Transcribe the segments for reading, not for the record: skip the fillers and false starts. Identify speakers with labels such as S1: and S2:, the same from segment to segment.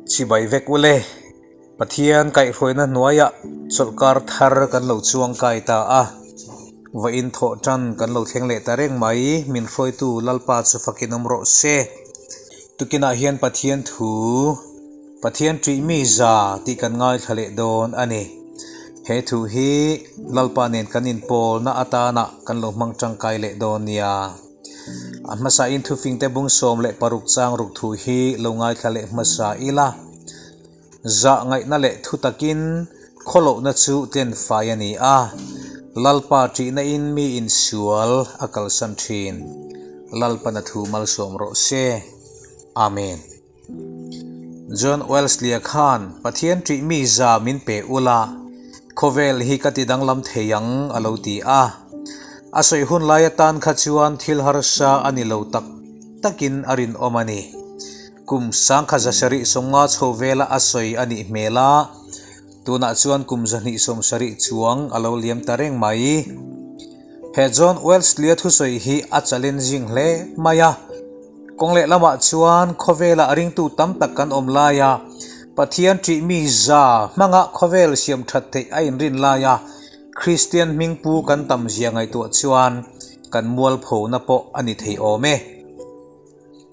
S1: Chibai vek ule, Pathian kaihhruaina hnuaiah chawlhkar thar kan lo chuang kai ta a, vawiin thawh tan kan lo thleng leh ta reng mai, min hruaitu Lalpa chu fakin awm rawh se. Tukinah hian Pathian thu, Pathian ṭih mi za tih kan ngaithla leh dawn a ni. He thu hi Lalpa nen kan inpawlna atana kan lo hmang ṭangkai leh dawn nia. A hmasain thufingte bung 16 chang ruk thu hi lo ngaithla leh hmasa ila, zah ngaihna leh thu takin khawlohna chu tlen fai a ni a, Lalpa ṭihna in mi insual a kalsan ṭhin. Lalpan a thu malsawm rawh se. Amen. John Wesley-a khan Pathian ṭih mi za min pe ula, khawvel hi ka ti danglam thei ang a lo ti a. A sawi hun lai atan kha chuan thil harsa a ni lo tak takin a rinawm a ni. Kum 1750 chho vela a sawi a nih hmel a, tunah chuan kum 270 chuang a lo liam ta reng mai. He John Wesley-a thusawi hi a challenging hle mai a. Kawng leh lamah chuan khawvelah ringtu tam tak kan awm laia Pathian ṭih mi za hmanga khawvel siam ṭhat theih a inrin laia Kristian hmingpu kan tam zia ngaihtuah chuan kan mualphona pawh a ni thei awm e.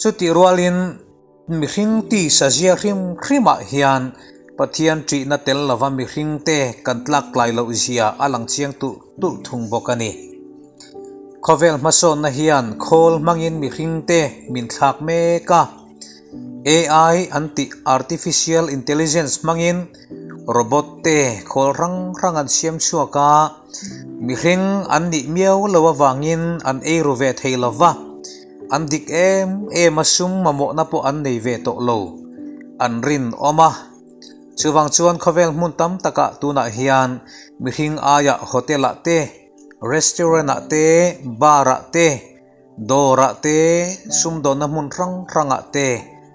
S1: Chutih rualin mihring tisa zia hrim hrimah hian Pathian ṭihna tel lova mihringte kan tlak tlai loh zia a lang chiang tulh tulh thung bawk a ni. Khawvel hmasawnna hian khawl hmangin mihringte min thlak mek a. AI an tih Artificial Intelligence hmangin robot te khawl hrang hrang an siam chhuak a, mihring an nih miau lo avangin an ei ru ve thei lo va, an dik em em a sum mamawhna pawh an nei ve tawh lo, an rinawm a. Chuvang chuan khawvel hmun tam takah tunah hian mihring aiah hotel-ah te, Restaurant-ah te, bar-ah te, dawr-ah te, sumdawnna hmun hrang hrangah te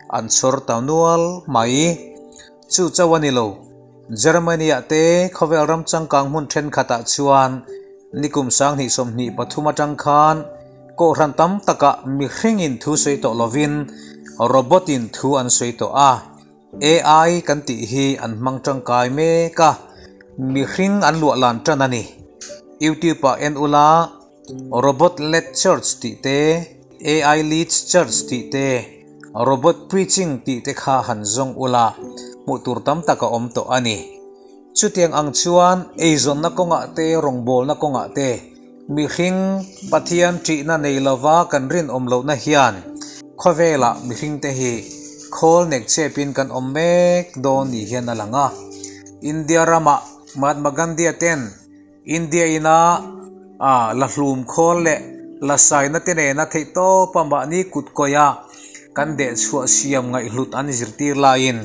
S1: an chhawr ta nual mai. Chu chauh a ni lo, Germany-ah te khawvel ram changkang hmun thenkhatah chuan nikum 2023 atang khan kohhran tam takah mihringin thu sawi tawh lovin robot-in thu an sawi tawh a. AI kan tih hi an hmang tangkai mek a, mihring an luah lan tan a ni. YouTube ah en ula Robot led church tih te, AI leads church tih te, Robot preaching tih te kha han zawng ula hmuh tur tam tak a awm tawh a ni. Chutiang ang chuan eizawnna kawngah te, rawngbawlna kawngah te mihring Pathian ṭihna nei lova kan rinawm lohna hian khawvelah mihringte hi khawl nek chepin kan awm mek dawn ni hian a lang a. India ramah Mahatma Gandhi-a ten India ina la hlum khawl leh la saina te nena theihtawpa mahni kut kawia kan dehchhuah siam ngaihhlut an zirtir laiin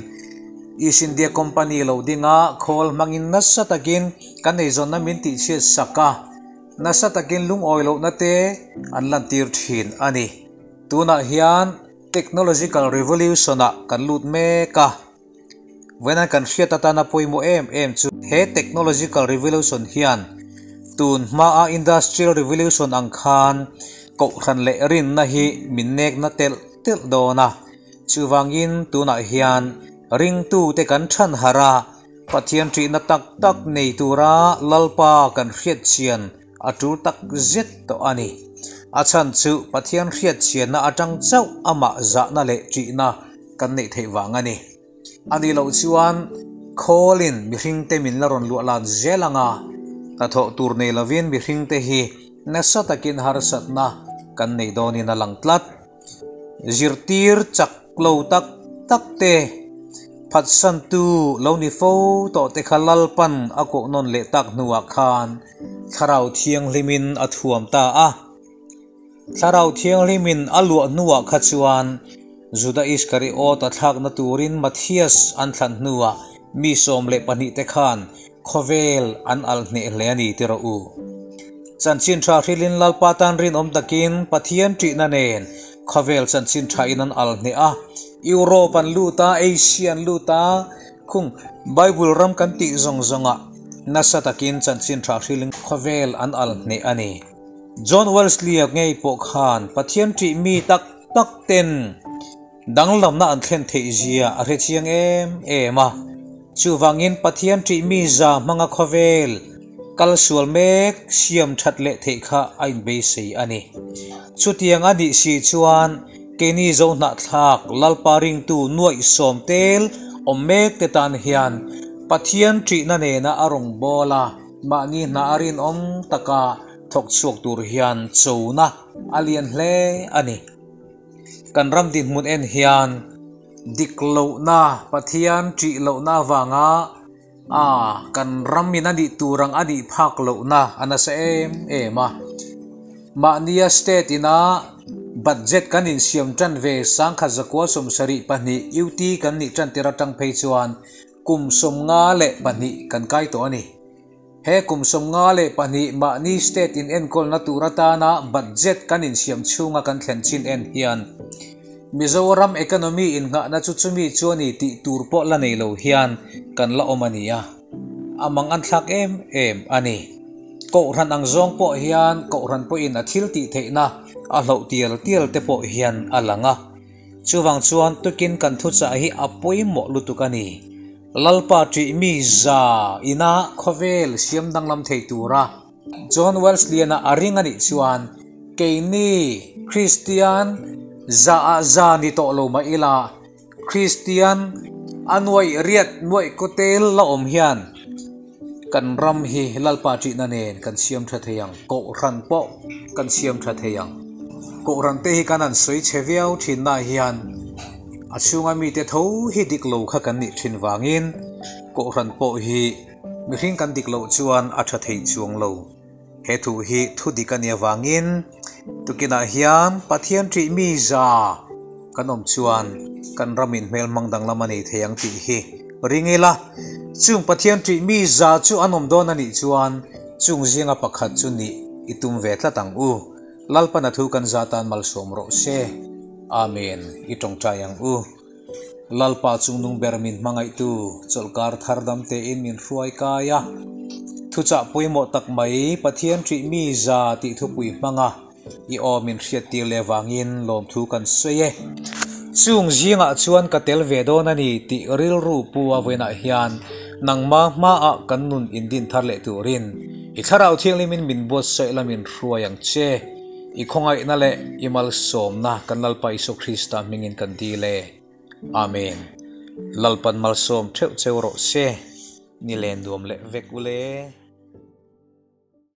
S1: East India Company lo dinga khawl hmangin nasa takin kan eizawnna min tihchhiat sak a, nasa takin lungawi lohna te an lantir thin a ni. Tunah hian Technological Revolution-ah kan lut mek a, vawiin kan hriat atana pawimawh em em chu he Technological Revolution hian tun hmaa Industrial Revolution ang khan kohhran leh rinna hi min nekna telh telh dawn a. Chuvangin tunah hian ringtute kan chhan harh a, Pathian ṭihna tak tak nei tura Lalpa kan hriatchian a ṭul tak zet tawh a ni. A chhan chu Pathian hriatchianna aṭang chauh amah zahna leh ṭihna kan neih theih vang a ni. A nih loh chuan khawlin mihringte min la rawn luah lan zel ang a, hnathawh tur nei lovin mihringte hi nasa takin harsatna kan nei dawnin a lang tlat. Zirtir chak lo tak tak te, phatsantu lo ni fo tawh te kha Lalpan a koh nawn leh tak hnuah khan Thlarau Thianghlimin a thuam ta a. Thlarau Thianghlimin a luah hnuah kha chuan Juda Iskariot a thlakna turin Matthias an thlan hnuah mi 12 te khan khawvel an alh hneh hle a ni ti rawh u. Chanchin tha hrilhin Lalpa tan rinawm takin Pathian ṭihna nen khawvel chanchin thain an al hneh a. Europe an lut a, Asia an lut a, khung Bible ram kan tih zawng zawngah nasa takin chanchin tha hrilhin khawvel an al hneh a ni. John Wesley-a ngei pawh khan Pathian ṭih mi tak tak ten. danglamna an thlen theih zia a hre chiang em em a. Chuvangin Pathian ṭih mi za hmanga khawvel kal sual mek siam ṭhat leh theih kha a inbeisei a ni. Chutiang a nih si chuan keini Zohnahthlak Lalpa ringtu nuaih sawm tel awm mek te tan hian Pathian ṭihna nena a rawngbâwl a, mahni hna a rinawm taka thawk chhuak tur hian chona a lian hle a ni. Kan ram dinhmun en hian dik lohna, Pathian ṭih lohna avanga a kan ramin a nih tur ang a nih phak lohna a nasa em em a. Mahnia state ina budget kan insiam ṭan ve 1972 UT kan nih ṭan tir aṭang phei chuan kum 52 kan kai tawh a ni. He kum 52 mahni state in enkawlna tur atana budget kan insiam chhunga kan thlen chin en hian Mizoram economy innghahna chu chumi chu a ni tih tur pawh la nei lo hian kan la awm a ni a, a mang an thlak em em a ni. Kohhran ang zawng pawh hian kohhran pawhin a thil tih theihna a hloh tial tial te pawh hian a lang a. Chuvang chuan tukin kan thuchah hi a pawimawh lutuk a ni. Lalpa ṭih mi za ina khawvel siam danglam thei tura John Wesley-a a ring a nih chuan keini Kristian za ah za ni tawh lo mah ila Kristian a nuaih riat nuaih kawtel la awm hian kan ram hi Lalpa ṭihna nen kan siam ṭha thei ang, Kohhran pawh kan siam ṭha thei ang. Kohhran te hi kan han sawi chhe viau ṭhinnaah hian A chhunga mite tho hi dik lo kha kan nih thin vangin Kohhran pawh hi mihring kan dik loh chuan a tha thei chuang lo. He thu hi thu dik a nih avangin tukinah hian Pathian ṭih mi za kan awm chuan kan ramin hmelhmang danglam a nei thei ang tih hi ring ila. Chung Pathian ṭih mi za chu an awm dawn a nih chuan chung zinga pakhat chu nih i tum ve tlat ang u. Lalpan a thu kan za tan malsawm rawh se. Amen. I tawngtai ang u. Lalpa chungnung ber min hmangaihtu chawlhkar thar dam tein min hruai kai a. Thuchah pawimawh tak mai Pathian ṭih mi za tih thupui hmanga i aw min hriattir leh vangin lawmthu kan sawi e. Chung zingah chuan ka tel ve dawn a ni tih rilru pu a vawiinah hian nangma hmaah kan nun indin thar leh turin I Thlarau Thianghlimin min buatsaih la min hruai ang che. I khawngaihna leh i malsawmna kan Lalpa Isua Krista hmingin kan dil e. Amen. Lalpan malsawm theuh cheu rawh se. Ni len nuam leh vek ule.